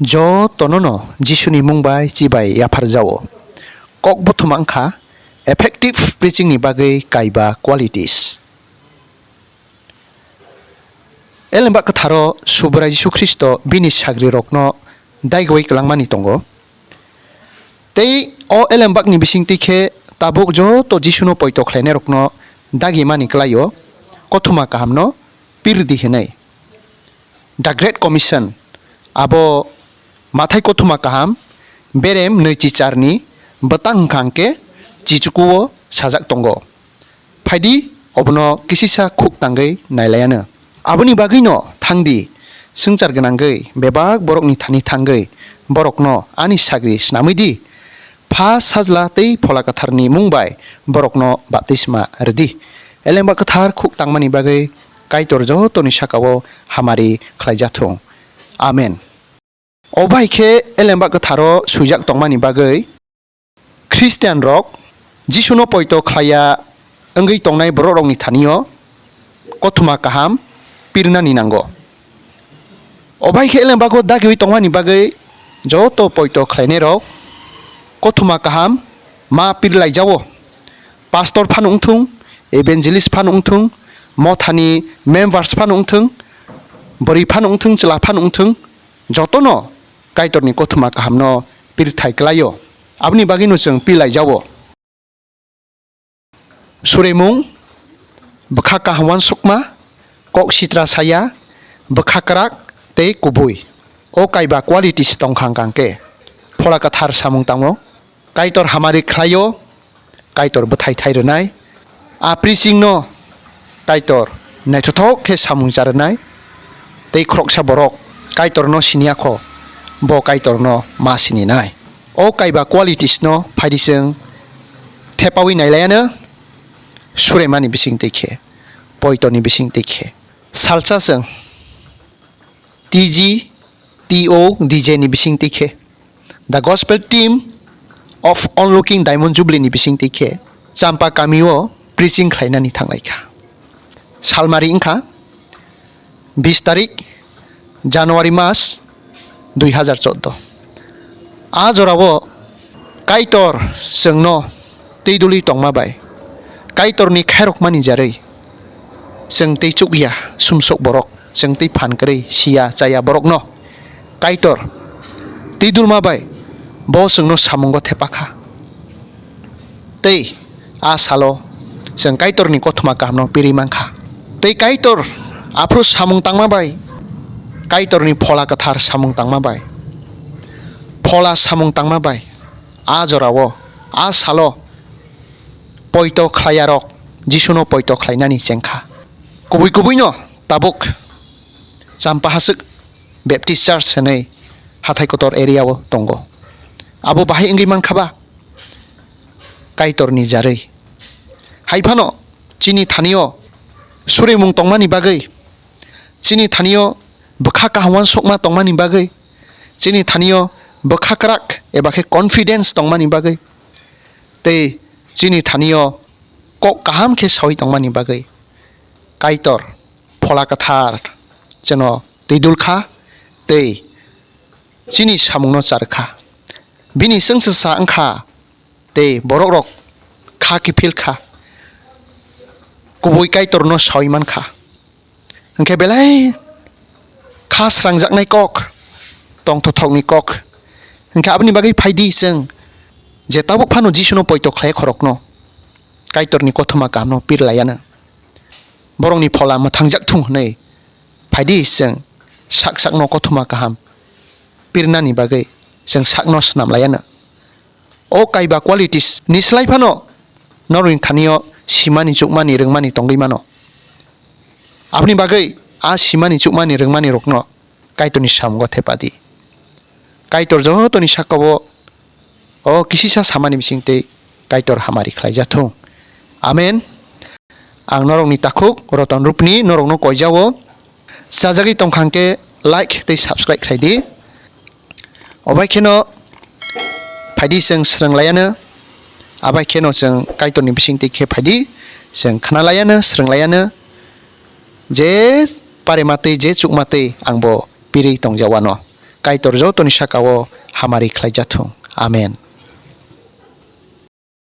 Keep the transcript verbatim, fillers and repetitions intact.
Jotono no Jisuni mung bai chibai yapharjao. Kok bothoma wngkha effective preaching ni bagwi kaiba qualities. Elembak kwtharo Subrai Jisu Khristo bini sagrirokno daigowi kwlangmani tongo. Tei o elembakni bisingtwi khe tabuk joto Jisuno poito khlainairokno dagimani kwlaio, kothoma kahamno pirdi hwnwi. The Great Commission, abo Mathai kothoma kaham, berem nwichi charni bwtang hwnkha hwnkhe chichukuo sajak tongo. Phaidi, obono kisisa khuk tangwi nailaianw. Aboni bagwino thangdi, swngchar gwnangwi bebak borokni thani thangwi borokno ani sagri snamwi di. Pha, Sajla tei Phola Kwtharni mung bai borokno baptisma rwdi. Elembak kwthar khuk tangmani bagwi Kaitor jotoni sakao hamari khlaijathung. Amen. O bai khe elembak kwtharo swijak tongmani bagwi Khristianrok Jisuno poito khlaiya wngwi tongnai borokrokni thanio kothoma kaham pirnani nango. O bai khe elembago dagiwi tongmani bagwi joto poito khlainairok kothoma kaham ma pirlaijao. Pastor phano wngthung, evangelist phano wngthung, mothani members phano wngthung, bwrwi phano wngthung, chwla phano wngthung, jotono Kaitorni kothoma kahamno pirthai klaio. Aboni bagwino chwng pirlaijao. Suremung, bwkha kaham uansukma, kok sitra saya, bwkha kwrak tei kubui. O kaiba qualities tongkha hwnkha hwnkhe, Phola Kwthar samung tango, Kaitor hamari khlaio, Kaitor bwthai thai rwnai. A preaching no Kaitor naithothok khe samung cha rwnai. Tei khoroksa borok Kaitor no siniya kho, bo Kaitor no ma sininai. O kaiba qualities no phaidi chwng thepawi nailaianw, suremani bisingtwi khe, poitoni bisingtwi khe. Salsa chwng T G T O D J ni bisingtwi khe, The Gospel Team of Onlooking Diamond Jubilee ni bisingtwi khe Champa kamio preaching khlainani thanglaikha. Salmari wngkha bis tarik January mas dui hazar chordo. A jorao Kaitor chwngno twi dulwi tongma bai, Kaitorni khairokmani jarwi chwng tei chukya sumsok borok, chwng tei phan kwrwi siya chaya borokno Kaitor twi dulma bai bo chwngno samungo thepakha. Tei a salo chwng Kaitorni kothoma kahamno pirwi mankha. Tei Kaitor aphuru samung tangma bai, Kaitorni Phola Kwthar samung tangma bai, Phola samung tangma bai, a jorao, a salo poito khlaiyarok Jisuno poito khlainani chengkha. Kubui kubuino tabuk Champa Haswk Baptist Church hwnwi hathai kotor area o tongo. Abo bahai wngwi mankha ba? Kaitorni jarwi. Hai phano chini thanio surimung tongmani bagwi, chini thanio bwkha kaham uansukma tongmani bagwi, chini thanio bwkha kwrak eba khe confidence tongmani bagwi, tei chini thanio kok kaham khe sawi tongmani bagwi Kaitor Phola Kwthar chwngno twi dul kha tei chini samungno char kha. Bini chwngsacha wng kha tei borokrok kha kiphil kha, kubui Kaitorno sawi man kha. Hwnkhe belai kha srangjaknai kok, tongthothokni kok. Hwnkhe aboni bagwi phai di chwng je tabuk phano Jisuno poito khlai khorokno, Kaitorni kothoma kahamno pir laiya no. Borokni phola mwthangjak thung hwnwi phai di chwng sak sakno kothoma kaham pirnani bagwi chwng sakno swnam laiya no. O kaiba qualities ni slai phano norokni thanio simani, chukmani, rwngmani tongwi mano. Aboni bagwi a simani, chukmani, rwngmani rokno Kaitorni samungo thepa di. Kaitor jotoni sakao o kisisa samani bisingtwi Kaitor hamari khlai jathung. Amen. Ang norokni takhuk Roton Rupni norokno koijao. Chajagwi tongkha hwnkhe like tei subscribe khlai di. Obai kheno phaidi chwng srwng laiya no, abai kheno chwng Kaitorni bisingtwi khe phaidi chwng khna laiya no, srwng laiya no, je pare matwi, je chuk matwi ang bo pirwi tong jawano. Kaitor jotoni saka-o hamari khlai jathung. Amen.